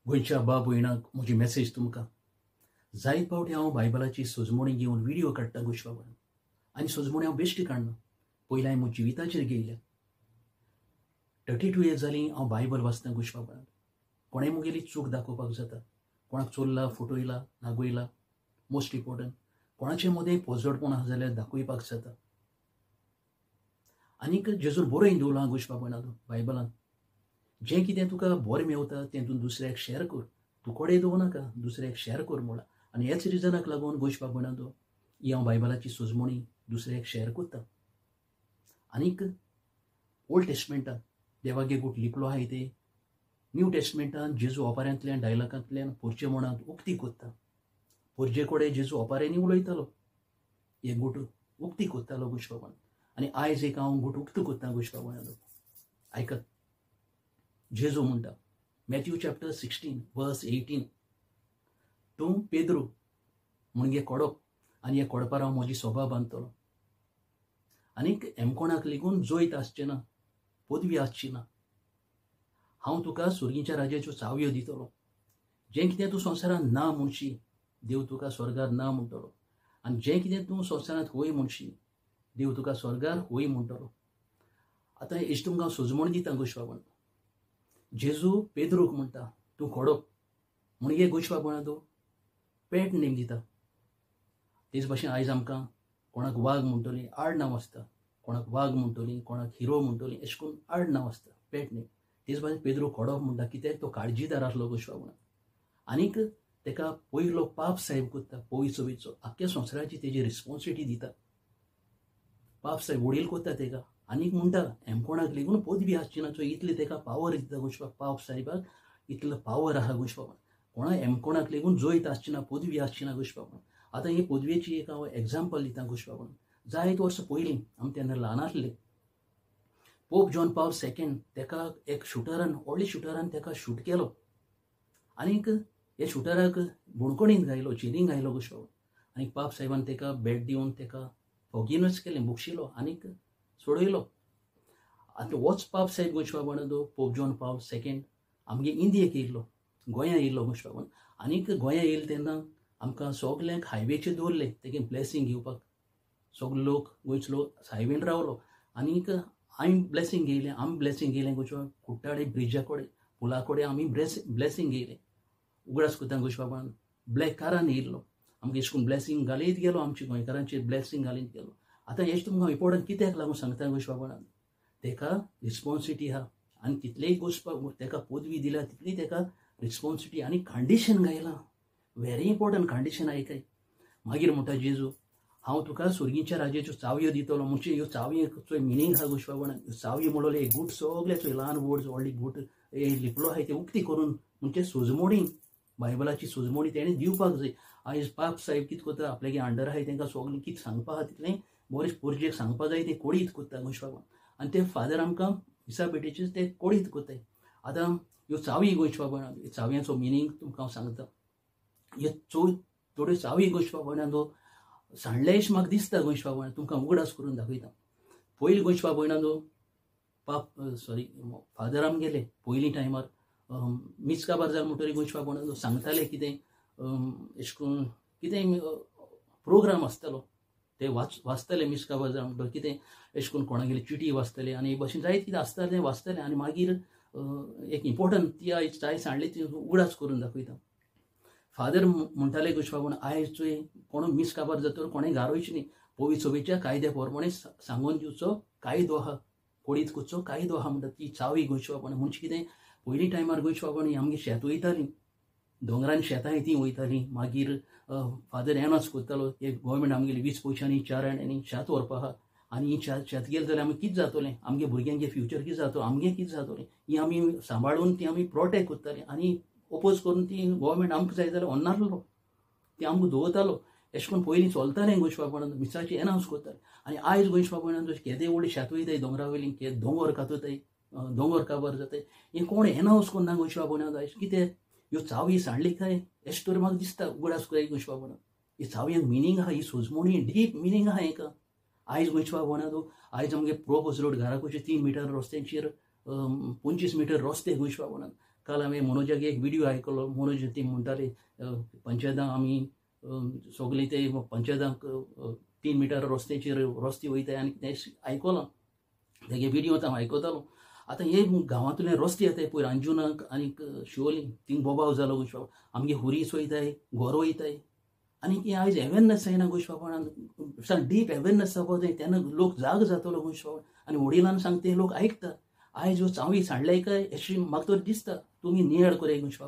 गोंयच्या बाब भयणांक म्हजी मॅसेज तुमकां. जायत फावटी हांव बायबलाची सोजमणी घेवन व्हिडियो काडटा गोश्वाबा आनी सोजमणी हांव बेश्टी काडना. पयलीं हांवें म्हज्या जिविताचेर घेयल्या. 32 इयर्स जालीं हांव बायबल वाचता गोश्वाबा. कोणें मुगेली चूक दाखोवपाक जाता, कोणाक चोरला, फटयला, नागयला, मोस्ट इम्पोर्टंट कोणाचे मदें पोजडपण आसा जाल्यार दाखोवपाक जाता. आनीक जेजून बरोवन दवरलां गोश्वाबा बायबलान, जें कितें तुका बरें मेवता तें तूं दुसऱ्याक शेअर कर, तूं कोडे दवरनाका, नाका दुसऱ्याक शेअर कर म्हणलां. आनी ह्याच रिजनाक लागून गोश्वाबा ही हांव बायबलाची सोजमणी दुसऱ्याक शेअर करता. आनीक ओल्ड टेस्टमेंटान देवागे गूट लिपलो आहाय ते न्यू टेस्टमेंटान जेजू ओपाऱ्यांतल्यान डायलॉगांतल्यान पोरचे मणांत उक्ती कोत्ता. पोरजे कडेन जेजू ओपाऱ्यांनी उलयतालो, हे गूट उक्ती कोत्तालो गोश्वाबान. आनी आयज एक हांव गूट उक्तो कोत्ता गोश्वाबान. आयकत जेजू म्हणटा मॅथ्यू चॅप्टर 16 वर्स 18, तूं पेद्रू म्हणजे कोडप आनी ह्या कोडपार हांव म्हजी सोबा बांदतलो. आनीक एमकोणाक लेगून जैत आसचें ना, पदवी आसची ना. हांव तुका सुर्गीच्या राजाच्यो चावयो दितलो. जें कितें तूं संवसारांत ना म्हणशी देव तुका स्वर्गार ना म्हणटलो, आनी जें कितें तूं संवसारांत होय म्हणशी देव तुका स्वर्गार होय म्हणटलो. आतां हेच तुमकां हांव सोजमण दिता गोश्वाबण. जेजू पेद्रूक म्हणटा तूं खोडप म्हणजे गोश्वाबणा तूं पेट नेम दिता. तेच भाशेन आयज आमकां कोणाक वाग म्हणटली आड नांव आसता, कोणाक वाग म्हणटली, कोणाक हिरो म्हणटली, अशें करून आड नांव आसता, पेट नेम. तेच भाशेन पेद्रू खोडप म्हणटा कित्याक तो काळजीदार आसलो गोश्वाबणा. आनीक तेका पयलो पाप साहेब कोत्ता, पयसो चोवीचो आख्ख्या संवसाराची तेजी रिस्पॉन्सिबिलिटी दिता. पाप साहेब वडील कोत्ता तेका आनीक म्हणटा एमकोणाक लेगून पदवी आसची ना, इतली तेका पावर दिता गोश्वा. पाप साहेबाक इतलो पावर आहा गोश्वाबण. कोणा एमकोणाक लेगून जैत आसची ना, पदवी आसची ना गोश्वाबण. आतां ही पदवेची एक हांव एग्जाम्पल दिता गोश्वाबण. जायत वर्सां पयलीं आमी तेन्ना ल्हान आसले, पोप जॉन पावल सेकेंड तेका एक शुटरान, व्हडल्या शुटरान तेका शूट केलो आनीक ह्या शुटराक बुणकणींत घायलो, जेलींत घायलो गोश्वाबण. आनी पाप साहेबान तेका बेट दिवन तेका फोगिनूच केलें, बक्षिलो आनीक सोडयलो. आतां होच पाप साहेब गोश्वाबण तो पोप जॉन पावल सेकेंड आमगे इंडियेक येयल्लो, गोंया येयल्लो गोश्वाबण. आनीक गोंया येयलो तेन्ना आमकां सगल्यांक हायवेचेर दवरले तेगे ब्लेसींग घेवपाक. सगलो लोक गोंयचो लोक हायवेन रावलो आनीक आमी ब्लेसींग घेयलें, आमी ब्लेसींग घेयलें गोश्वा. कुट्टाळे ब्रिजा कडेन, पुला कडेन आमी ब्लेसींग घेयलें. उगडास करता गोश्वाबान ब्लॅक कारान येयल्लो, आमकां अशें करून ब्लेसींग घालीत गेलो, आमच्या गोंयकारांचेर ब्लेसींग घालीत गेलो. आतां हें तुमकां इम्पोर्टंट कित्याक लागून सांगता गोश्वाबान, तेका रिस्पॉन्सिबिलिटी आहा आनी तितलेय गोश्ट तेका पदवी दिल्या तितली तेका रिस्पॉन्सिबिलिटी आनी कंडिशन घायलां, व्हेरी इम्पोर्टंट कंडिशन आयकय. मागीर म्हणटा जेजू हांव तुका सुर्गीच्या राजाच्यो चावयो दितलो. म्हणजे ह्यो चावयेचो मिनींग आहा गोश्वाबण. ह्यो चावयो म्हणले एक गूट सगळे चोय ल्हान व्हड व्हडली गूट लिपलो आहाय ते उक्ती करून म्हणजे सोजमणी, बायबलाची सोजमणी तेणें दिवपाक जाय. आयज पाप साहेब कितें करता, आपल्यागे अंडर आहाय तेंकां सगळें कितें सांगपा आहा तितलें बरें पोरजेक सांगपा जाय तें कोडीत करता गोश्वाबण. आनी ते फादर आमकां मिसा पेटीचेर ते कोडीत करताय. आतां ह्यो चावी गोश्वाबण, चावयांचो मिनींग तुमकां हांव सांगता. ह्यो थोड्यो चावी गोश्वाबणान सांडलेश म्हाका दिसता गोंयशा, तुमकां उगडास करून दाखयता. पयलीं गोंयशा भयणांनो पाप सॉरी फादर आमगेले पयलीं टायमार मीस काबार जाल म्हणटकीर गोंयशा भयणांनो सांगताले कितें अशें करून कितें प्रोग्राम आसतालो ते वाचताले. मीस काबार जाल म्हणटकीर कितें अशें करून कोणागेली चिटी वाचताले आनी हे भाशेन जायत कितें आसतालें तें वाचताले. आनी मागीर एक इम्पोर्टंट ती आयज चाय सांडली ती उगडास करून दाखयता. फादर म्हणटाले गोश्वाबण आयज चोय कोण मीस काबार जातकीर कोणें गारोवचें न्ही, पवी चोवीच्या कायद्या प्रमाणे सांगून दिवचो कायदो आहा, कोडीत करचो कायदो आहा म्हणटा ती चावी गोश्वाबण. म्हणजे कितें पयलीं टायमार गोश्वाबण ही आमगे शेत वयतालीं, दोंगरान शेतां तीं वयतालीं. मागीर फादर एनावन्स करतालो एक गोवोरमेंट आमगेली 20 पयशांनी 4 आण्यांनी शेत व्हरपा आहा आनी ही शेत गेलें जाल्यार आमी कितें जातलें, आमगे भुरग्यांचे फ्युचर कितें जातलो, आमगें कितें जातलें, ही आमी सांबाळून ती आमी प्रोटेक्ट करतालीं आनी ओपोज करून ती गोवोरमेंट आमकां जाय जाल्यार व्हरनासलो, ती आमकां दवरतालो. अशें करून पयलीं चलतालें गोंयशा मिसाची एनावन्स करताले. आनी आयज गोंयशा केदे व्हडली शेत वयताय दोंगरा वयली, केदे दोंगर कातताय, दोंगर काबार जाताय, हें कोण एनावन्स करना गोंयशा आयज. कितें ह्यो चावी सांडली काय अशें तर म्हाका दिसता उगडास कराय गोंयशा. ही चावयांक मिनींग आहा, ही सोजमणी डीप मिनींग आहा हेका. आयज गोंयशा आयज आमगे प्रोपोज रोड घराकडचे 3 मिटर रस्त्यांचेर 25 मिटर रस्ते गोंयच्या. काल हांवें मनोजाक एक व्हिडियो आयकलो. मनोज ती म्हणटाले पंचायतांक आमी सगळीं ते पंचायतांक 3 मिटर रस्त्याचेर रस्ते वयताय आनी तें आयकलां, तेगे व्हिडियो हांव आयकतालो. आतां हे गांवांतल्यान रस्ते येताय पयर अंजुनाक आनी शिवोली थिंग बोबाव जालो गोंयच्या. आमगे हुरीस वयताय, गोरो वयताय आनी की आयज अवेरनस जायना गोंयच्या. डीप अवेरनस जावपाक जाय, तेन्ना लोक जाग जातलो गोंयच्या. आनी वडिलान सांगता ते लोक आयकता. आयज ह्यो चावी सांडले काय अशी म्हाका तर दिसता. तुमी नियाळ कराय गोंयच्या.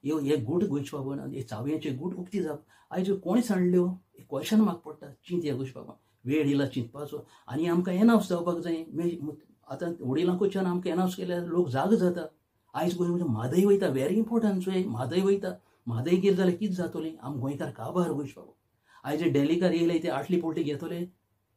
ह्यो हे गूट गोंयच्या, हे चावयांचे गूट उक्ती जावप. आयज कोणें सांडल्यो हे क्वेशन म्हाका पडटा. चिंत ह्या गोंयच्या, वेळ येयला चिंतपाचो आनी आमकां एनावन्स जावपाक जाय. आतां वडिलांकडच्यान आमकां एनावन्स केल्यार लोक जाग जाता. आयज गोंय म्हादय वयता, व्हेरी इम्पोर्टंट चोय म्हादय वयता. म्हादय गेली जाल्यार कितें जातलें? आम गोंयकार काबार गोंयच्या. आयज डेलीकार येयले ते आटली पोल्टी घेतले,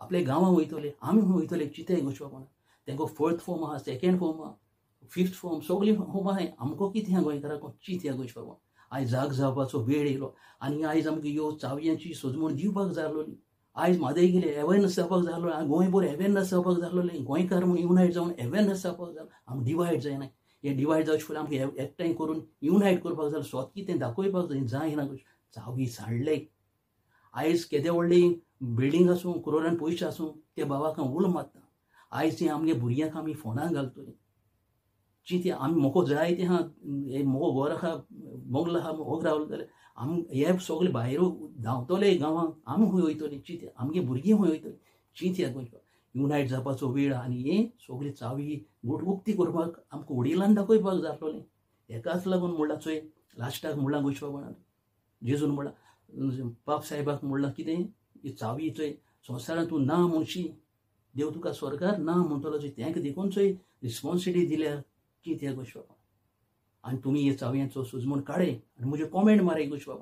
आपल्या गांवां वयतले, आमी खंय वयतले चिंताय गोंयच्या. तेंको फोर्थ फॉर्म आहा, सेकेंड फॉर्म आहा, फिफ्थ फॉर्म, सगळीं फॉर्म आहाय. आमकां कितें आहा गोंयकारांक चिंत ह्या गोंयच्या. आयज जाग जावपाचो वेळ येयलो आनी आयज आमकां ह्यो चावयांची सोजमण दिवपाक जाय. आयज म्हादय गेले अवेरनस जावपाक जाय, गोंयभर अवेरनस जावपाक जाय. गोंयकार म्हूण युनायट जावन अवेरनस जावपाक जाय. आमी डिवायड जायना. हे डिवायड जावचे फुडें आमकां एकठांय करून युनायट करपाक जाय. स्वत कितें दाखोवपाक जाय. जायना चावी सांडले. आयज केदे व्हडली बिल्डींग आसूं, करोडान पयशे आसूं, ते बाबाक उलो मारता. आयज ती आमगे भुरग्यांक आमी फोनाक घालतली. चिंत आमी मोको जाय तें आहा, हे मोको घर आहा, बंगलो आहा, होग रावलो जाल्यार आम हे सगळे भायर धांवतले गांवांक. आमी खंय वयतली चिंत, आमगे भुरगीं खंय वयतली चिंत ह्या गोंयच्या. युनायट जावपाचो वेळ आनी हे सगळी चावी गूट उक्ती करपाक आमकां वडिलान दाखोवपाक जातलें. हेकाच लागून म्हणलां चोय लास्टाक म्हणलां गोंयच्या जेजून म्हणलां पाप साहेबाक म्हणलां कितें ही चावी चोय संवसारांत तूं ना म्हणशी देव तुका स्वर्गार ना म्हणटलो चोय. तेंका देखून चोय रिस्पोन्सिबिलिटी दिल्या चिंत ह्या गोंयच्या. आनी तुमी हे चावयांचो सुजमण काडे आनी म्हजे कॉमेंट माराय गोंयच्या.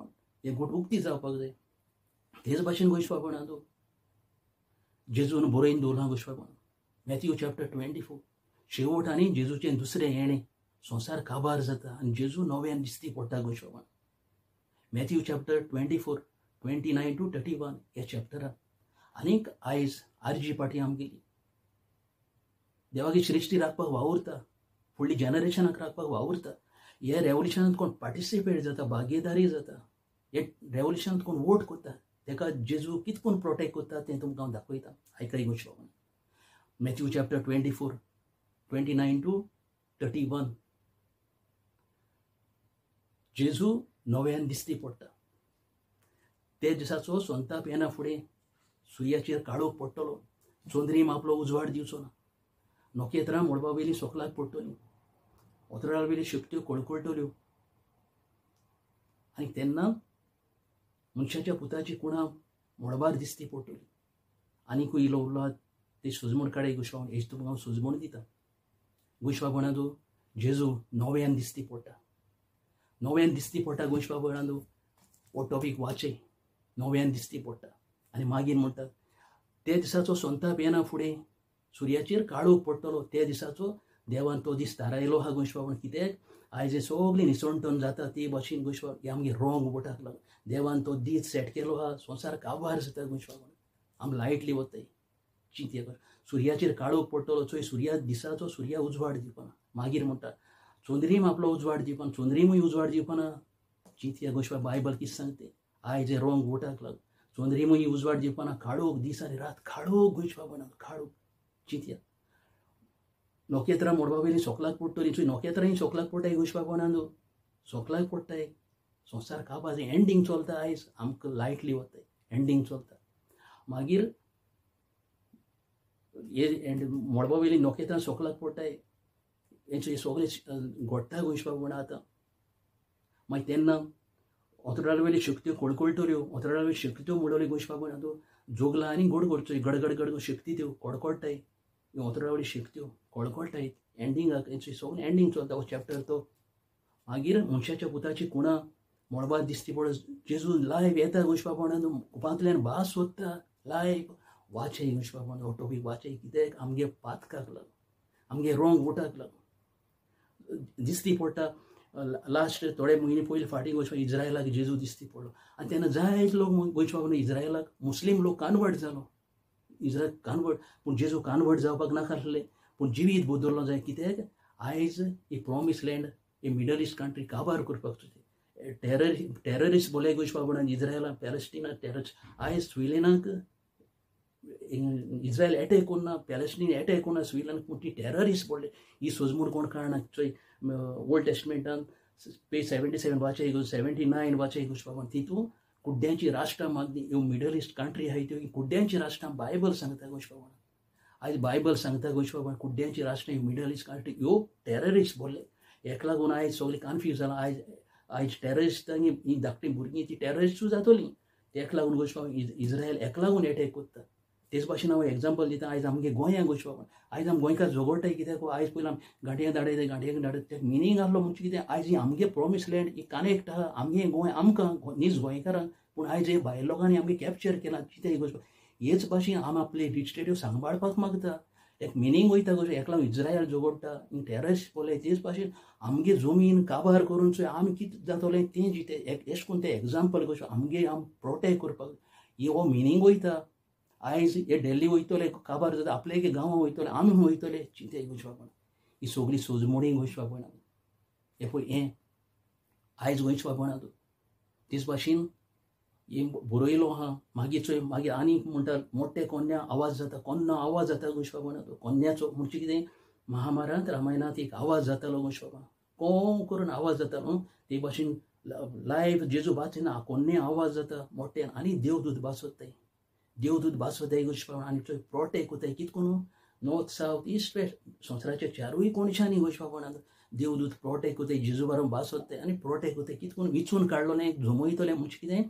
हे गूट उक्ती जावपाक जाय. तेच भाशेन गोंयच्या तूं जेजून बरोवन दवरलां गोंयच्या. मॅथ्यू चॅप्टर 24 शेवट आनी जेजूचें दुसरें येणें संवसार काबार जाता आनी जेजू नव्यान दिसती पडटा गोंयच्या. मॅथ्यू चॅप्टर 24 29 to 31 ह्या चॅप्टरान आनीक आयज आरजी पाटी आमगेली देवाची सृश्टी राखपाक वावुरता, फुडली जनरेशनाक राखपाक वावुरता. ह्या रेवोल्युशनांत कोण पार्टिसिपेट जाता, भागीदारी जाता, हे रेवोल्युशनांत कोण वोट करता, तेका जेजू कितकून प्रोटेक्ट करता तें तुमकां हांव दाखयता. आयकाय गोंयच्या. मॅथ्यू चॅप्टर 24 29 to 31 जेजू नव्यान दिसती पडटा. ते दिसाचो संताप येना फुडें सुर्याचेर काळोख पडटलो, चंद्रीम आपलो उजवाड दिवचो ना, नखेत्रां मळबा वयलीं सोकलाक पडटलीं, ओतराळ वयल्यो शक्त्यो कळकळटल्यो आनी तेन्ना मनशाच्या पुताची कुणां मळबार दिसती पडटली. आनीकूय इलो उरलो ते सुजमण काडे गोश्वा हेच तुमकां हांव सुजमण दिता. गोश्वापणांतू जेजू नव्यान दिसती पडटा, नव्यान दिसती पडटा. गोश्वापणांतू हो टॉपीक वाचे, नव्यान दिसती पडटा. आनी मागीर म्हणटा ते दिसाचो संताप येना फुडें सुर्याचेर काळोख पडटलो. त्या दिसाचो देवान तो दीस थारायलो हा गोंयबाबा. कित्याक आयज हे सगळीं निसणटण जाता ते भाशेन गोंयबाबा हे आमगे रोंग वोटाक लागून देवान तो दीस सेट केलो हा. संवसार काबार जाता गोंयबाबा. आम लायटली वताय चिंतया सुर्याचेर काळोख पडटलो. चोय सुर्या दिसाचो सुर्या उजवाड दिवपाना. मागीर म्हणटा चंद्रीम आपलो उजवाड दिवपाना, चंद्रीमूय उजवाड दिवपाना. चिंतया गोंयबाबा बायबल कितें सांगते. आयज हे रोंग वोटाक लागून चंद्रीमूय उजवाड दिवपाना, काळोख दीस आनी रात काळोख गोंयबाबा काळोख. चिंतया नखेत्रां मोडपा वयलीं सोकलाक पडटलीं. चोय नखेत्रांय सोकलाक पडटाय गोंयबाबा, सोकलाक पडटाय. संवसार काबार एंडींग चलता. आयज आमकां लायटली वताय, एंडींग चलता. मागीर हे एंड मळबा वयलीं नखेत्रां सोकलाक पडटाय, हेंचे सगळें घडटा गोंयबाबा आतां. मागीर तेन्ना ओतराळ वयल्यो शक्त्यो कळकळटल्यो, ओतराळ वयल्यो शक्त्यो म्हणली गोंयबाबा आतां जोगलां आनी गोड करचो गडगड गड शक्ती त्यो कडकडटाय. ओतराळ वयल्यो शक्त्यो कळकळटाय. एंडिंगाक हेंचे सगळें एंडींग चलता हो चॅप्टर तो. मागीर मनशाच्या पुताची कुणां मळबांत दिसती पड जेजू लायव येता गोंयबाबा, कुपांतल्यान भास सोदता लायव. वाचय गोंयबाबा हो टॉपीक वाचय. कित्याक आमगे पातकाक लागून, आमगे रोंग वोटाक लागून दिसती पडटा. लास्ट थोडे म्हयने पयलीं फाटीं गोंयबाबा इज्रायलाक जेजू दिसती पडलो आनी तेन्ना जायते लोक गोंयबाबा इज्रायलाक मुस्लीम लोक कन्वर्ट जालो, इज्रायल कन्वर्ट. पूण जेजू कन्वर्ट जावपाक नाका आसलें, पूण जिवीत बदल्लो जाय. कित्याक आयज ही प्रॉमीस लँड ही मिडल इस्ट कंट्री काबार करपाक सोदता. टेररिस्ट बोले गोंयच्या बाबा इज्रायला पॅलेस्टिना टेररिस्ट. आयज स्विडनाक इज्रायल एटॅक कोन्ना, पॅलेस्टीन एटॅक कोन्ना स्विडनाक, पूण ती टेररिस्ट बोले. ही सोजमूड कोण काडना. चोय ओल्ड टेस्टमेंटान पेज 77 वाचय, 79 वाचय गोंयच्या बाबा. तितू कुड्ड्यांची राष्ट्रां मागणी ह्यो मिडल इस्ट कंट्री आहाय त्यो कुड्ड्यांची राष्ट्रां बायबल सांगता गोंयच्या बाबा. आयज बायबल सांगता गोंयच्या बाबा कुड्ड्यांची राष्ट्रां ह्यो मिडल इस्ट कंट्री ह्यो टेररिस्ट बोल्ले. हेका लागून आयज सगळें कन्फ्यूज जालां. आयज आयज टेररिस्टांनी ही धाकटी भुरगीं ती टेररिस्टूच जातलीं. तेका लागून गोंयच्या बाबा इज्रायल हेका लागून एटॅक करता. तेच भाशेन हांव एग्जाम्पल दिता आयज आमगे गोंयांत गोंयच्या बाबा. आयज आमी गोंयकार झगडटाय कित्याक आयज पयलीं आमी गांठयांक धाडयता, गांठयांक धाडयता तेका मिनींग आसलो म्हणजे कितें आयज ही आमगे प्रॉमीस लँड ही कनेक्ट आहा आमगे गोंय आमकां नीज गोंयकारांक. पूण आयज हे भायल लोकांनी आमगे कॅप्चर केलां कितें गोश्ट. हेच भाशेन आमी आपले रिस्टेट्यो सांबाळपाक मागता. एक मिनींग वयता कशें हेका लागून इज्रायल झगडटा टेररिस्ट पळय. तेच भाशेन आमगे जमीन काबार करून चोय आमी कितें जातलें तें जितें एशें करून तें एग्जाम्पल कशें आमगे आम प्रोटेक्ट करपाक ही हो मिनींग वयता. आयज हे दिल्ली वयतले काबार जाता आपले गांवां वयतले आमी वयतले चिंते गोंयच्या बाबा. ही सगळी सोजमोडी गोंयच्या बाबा. हें पळय हें आयज गोंयच्या बाबा. तेच भाशेन हें बरयलो आहा. मागीर चोय मागीर आनीक म्हणटा मोठे कोन्या आवाज जाता, कोन्नो आवाज जाता गोंयच्या बाबा. कोन्याचो म्हणजे कितें महाभारत रामायणांत एक आवाज जातालो गोंयच्या बाबा, कों करून आवाज जातालो. ते भाशेन लायव्ह जेजू बाचना कोन्ने आवाज जाता मोठ्यान आनी देवदूत बासोताय, देवदूत बासोताय गोंयच्या बाबा. आनी चोय प्रोटेक्ट कोताय कितें करून नॉर्थ सावथ इस्ट वेस्ट संवसाराच्या चारूय कोणशांनी गोंयच्या बाबा देवदूत प्रोटेक्ट कोताय, जेजू बारा बासोताय आनी प्रोटेक्ट कोताय कितें करून विचून काडलो न्ही जमयतले म्हणजे कितें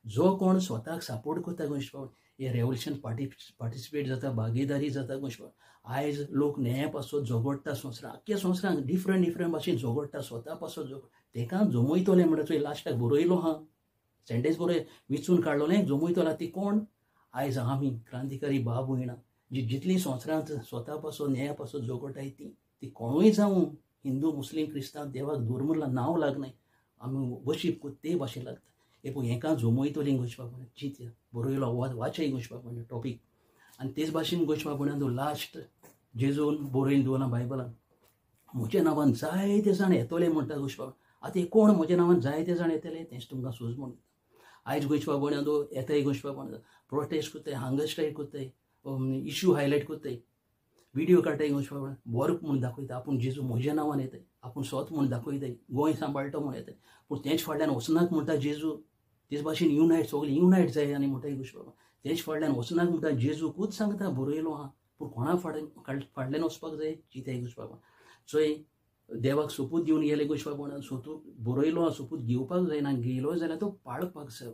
जो कोण स्वताक सपोर्ट करता गोंयच्या बाबा हे रेवोल्युशन पार्टिसिपेट जाता, भागीदारी जाता गोंयच्या बाबा. आयज लोक न्याया पासत झगडटा संवसारांत, आख्ख्या संवसारांत डिफरंट डिफरंट भाशेन झगडटा, स्वता पासत झगडटा. तेका जमयतले म्हणटा चोय लास्टाक बरयलो आहा सेंटेन्स बरय विचून काडलो न्ही जमयतलो ती कोण आयज आमी क्रांतिकारी बाब वयना जी जितली संवसारांत स्वता पासत न्याया पासत झगडटाय ती ती कोणूय जावं हिंदू मुस्लीम क्रिस्तांव देवाक धर्माला नांव लागनाय आमी वशीप ते भाशेन लागता. हे पळय हेका जमयतलीं गोंयच्या बाबा चिंत बरयलो वाचय गोंयच्या बाबा टॉपीक. आनी तेच भाशेन गोंयच्या बाबा लास्ट जेजून बरयन दवरलां बायबलान म्हज्या नांवान जायते जाण येतले म्हणटा गोंयच्या बाबा. आतां हे कोण म्हज्या नांवान जायते जाण येतले तेंच तुमकां सोज म्हण. आयज गोंयच्या बाबा येताय गोंयच्या बाबा प्रोटेस्ट करताय, हंगर स्ट्रायक करताय, इश्यू हायलायट करताय, विडियो काडटाय गोंयच्या बाबा बरो म्हूण दाखयता आपूण जेजू म्हज्या नांवान येताय, आपूण स्वत म्हूण दाखयताय, गोंय सांबाळटा म्हूण येताय. पूण तेंच फाटल्यान वचनाक म्हणटा जेजू. तेच भाशेन युनायट सगळें युनायट जाय आनी म्हणटा गोंयच्या बाबा. तेच फाटल्यान वचनाक म्हणटा जेजूकूच सांगता बरयलो आहा, पूण कोणा फाटल्यान वचपाक जाय चिंताय गोंयच्या बाबा. चोय देवाक सोपूत दिवन गेले गोंयच्या बाबा, सोपूत बरयलो आहा, सोपूत घेवपाक जायना, घेयलो जाल्यार तो पाळपाक जाय.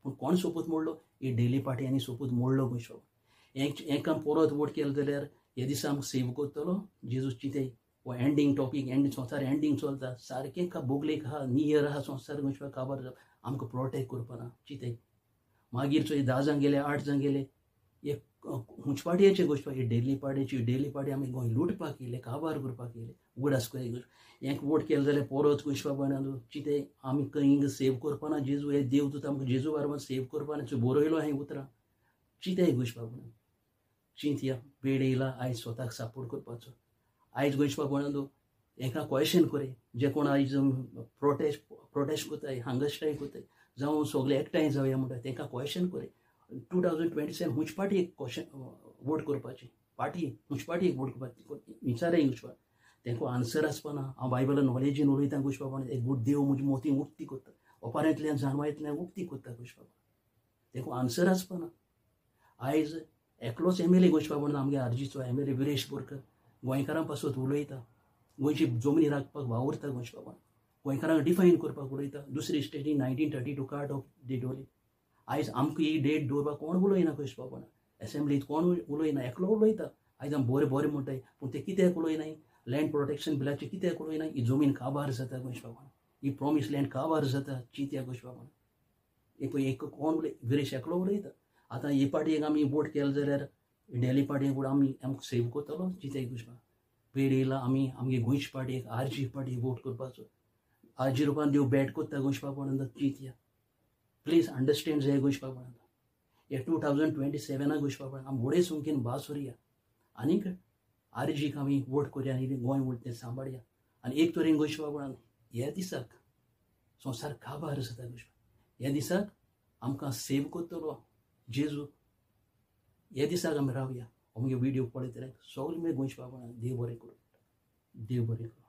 पूण कोण सोपूत मोडलो ही डेली पार्टी सोपूत मोडलो गोंयच्या बाबा. हेका परत वोट केलो जाल्यार हे दिसा आमकां सेव करतलो जेजू चिंताय. हो एंडींग टॉपीक, एंड संवसार एंडींग चलता सारकें का बोगलेक आहा, नियर आहा संवसार गोंयच्या काबार आमकां प्रोटेक्ट करपाना चिंताय. मागीर चोय 10 जाण गेले 8 जाण गेले एक हुंचपाटयेचे गोश्ट ही डेली पार्टीची डेली पार्टी आमी गोंय लुटपाक येयले, काबार करपाक येयले. उगडास करया गोश्ट हेंक वोट केलें जाल्यार परत गोंयच्या बाबा चिंताय आमी खंय सेव करपाना जेजू हे देवदूत आमकां जेजू बाराबर सेव करपाना. चोय बरयलो हांवें उतरां चिंताय गोंयच्या बाबा. चिंतया वेळ येयला आयज स्वताक सपोर्ट करपाचो. आयज गोंयच्या बाबा हेका क्वेशन करे जे कोण आयज प्रोटेस्ट करताय, हंगर स्ट्रायक करताय जावं सगळे एकठांय जावया म्हणटा तेंकां क्वेशन करे. 2027 हुंच पार्टी एक क्वेशन वोट करपाची पार्टी हुंच पार्टी एक वोट करपाची विचारय गोंयच्या बाबा. तेंकां आन्सर आसपाना. हांव बायबला नॉलेजीन उलयता गोंयच्या बाबा. एक गूड देव म्हजी मोती उक्ती करता, ओपारांतल्यान जाणवायतल्यान उक्ती करता गोंयच्या बाबा. तेंकां आन्सर आसपाना. आयज एकलोच एम एल ए गोंयच्या बाबा आमगे आरजीचो M L A Viresh Borkar गोंयकारां पासत उलयता, गोंयची जमनी राखपाक वावुरता गोंयच्या बाबा, गोंयकारांक डिफायन करपाक उलयता. दुसरी स्टेटी 1932 कार्ड ऑफ डेट दवरली. आयज आमकां ही डेट दवरपाक कोण उलयना गोंयच्या बाबा, एसेंब्लीत कोण उलयना, एकलो उलयता. आयज आमी बरें बरें म्हणटाय पूण ते कित्याक उलयनाय लँड प्रोटेक्शन बिलाचें कित्याक उलयनाय. ही जमीन काबार जाता गोंयच्या बाबा, ही प्रॉमीस लँड काबार जाता चिंतया गोंयच्या बाबा. एक एक कोण उलय विरेश एकलो उलयता. आतां ही पार्टीक आमी वोट केलो जाल्यार डेली पार्टीक आमी आमकां सेव करतलो चिंताय गोंयच्या बाबा. वेळ येयला आमी आमगे गोंयची पार्टीक आरजी पार्टीक वोट करपाचो. आरजी रुपान देव बॅट करता गोंयच्या बाबा चिंतया. प्लीज अंडरस्टँड जाय गोंयच्या बाबा. हे 2027 गोंयच्या बाबा आमी व्हडे संख्येन भास उरया आनीक आरजीक आमी वोट करया आनी गोंय उरता तें सांबाळया. आनी एक तरेन गोंयच्या ह्या दिसाक संवसार काबार जाता गोंयच्या, ह्या दिसाक आमकां सेव करतलो जेजू. ह्या दिसाक आमी रावया. हो म्हगे व्हिडियो पळयतले सगळे गोंयच्या बाबा देव बरें करूं, देव बरें करूं.